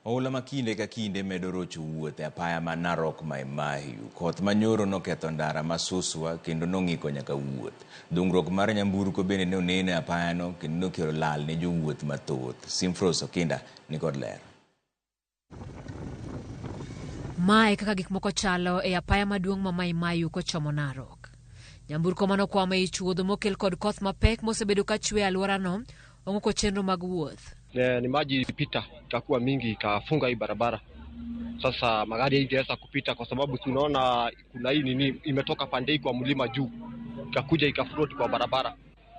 Oula ma kinde ka kinde medo rocho wuoth e apaya ma Narok Mai Mahiu. Koth ma nyoro noketho ndara ma Suswa kendo nong'iko nyaka wuoth. Dhungruok mar nyamburko bende ne oneno e apayano kendo nokelo lal ne jowuoth mathoth. Simfros Okinda nikod ler. Mae kaka gik moko chalo e apaya maduong' ma Mai Mahiu kochomo Narok. Nyamburko manokwamo ei chuodho mokel kod koth mapek mosebedo ka chwe e alworano ong'uko chenro mag wuoth. Ni maji ilipita ikakuwa mingi ikafunga hii barabara. Sasa magari haingeweza kupita kwa sababu tunaona kuna hii nini imetoka pande hii kwa mlima juu ikakuja ikafloat kwa barabara.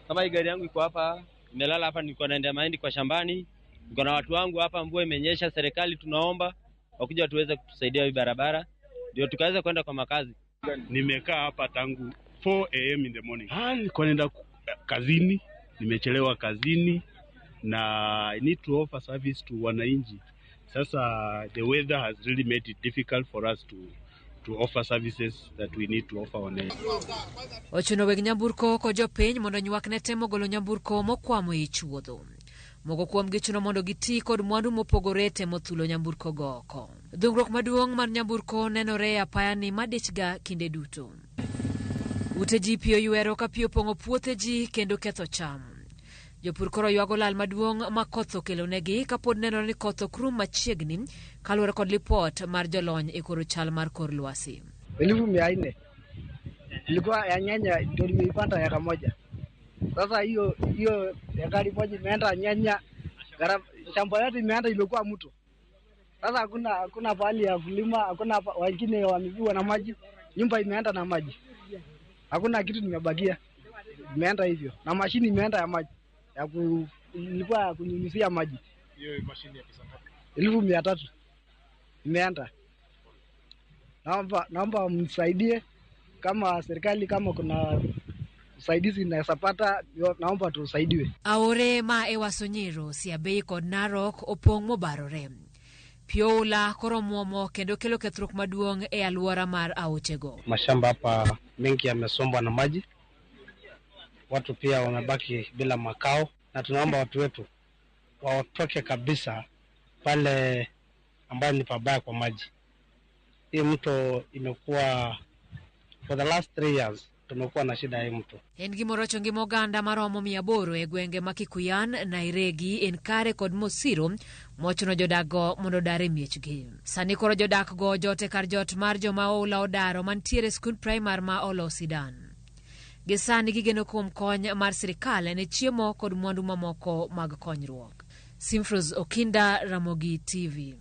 Kama hii gari yangu iko hapa imelala hapa, nilikuwa naendea mahindi kwa shambani, niko na watu wangu hapa, mvua imenyesha. Serikali tunaomba wakuja tuweze kutusaidia hii barabara ndio tukaweza kwenda kwa makazi. Nimekaa hapa tangu 4 a.m. in the morning. Ah, nilikuwa naenda kazini, nimechelewa kazini na I need to offer service to wananchi. Sasa the weather has really made it difficult for us to offer services that we need to offer wananchi. Ochuno weg nyamburko kod jopiny mondo nywak ne temo golo nyamburko mokwamo ei chuodho. Moko kuomgi chuno mondo giti kod mwandu mopogore e temo thulo nyamburko go oko. Dhungruok maduong' mar nyamburko nenore e apayani madichga kinde duto. Ute ji pi oywero ka pi opong'o puothe ji kendo ketho cham. Jopur koro ywago lal maduong' ma koth okelonegi kapod nenore ni koth ok rum machiegni kaluwore kod lipot mar jolony e koro chal mar kor lwasi. 400,000 ilikuwa ya nyanya ndio nimeipanda eka moja. Sasa hiyo hiyo ekari moja imeenda nyanya, shamba yote imeenda imekuwa mto. Sasa hakuna pahali ya kulima, hakuna wengine wamepigwa na maji, nyumba imeenda na maji, hakuna kitu nimebakia, imeenda hivyo na mashini imeenda ya maji ya ku, ilikuwa ya kunyunyizia maji. Hiyo mashine ya pesa ngapi? 300,000 imeenda. Naomba msaidie kama serikali, kama kuna usaidizi inaweza pata, naomba tusaidiwe. Aore ma Ewaso Nyiro, Siabei kod Narok opong' mobarore. Pi oula koro muomo kendo kelo kethruok maduong' e alwora mar aochego. Mashamba hapa mengi yamesombwa na maji, watu pia wamebaki bila makao, na tunaomba watu wetu waotoke kabisa pale ambayo ni pabaya kwa maji. Hii mto imekuwa for the last 3 years tumekuwa na shida ya hii mto. En gimorocho ngima oganda maromo 800 e gwenge ma Kikuyan, Nairegi, Enkare kod Mosiro mochuno jodak go mondo odar e miechgi. Sani koro jodak go ojot e kar jot mar joma oula odaro mantiere e skund primar ma Olosidan. Gi sani gigeno kuom kony mar sirikal ne chiemo kod mwandu mamoko mag konyruok. Simfros Okinda, Ramogi TV.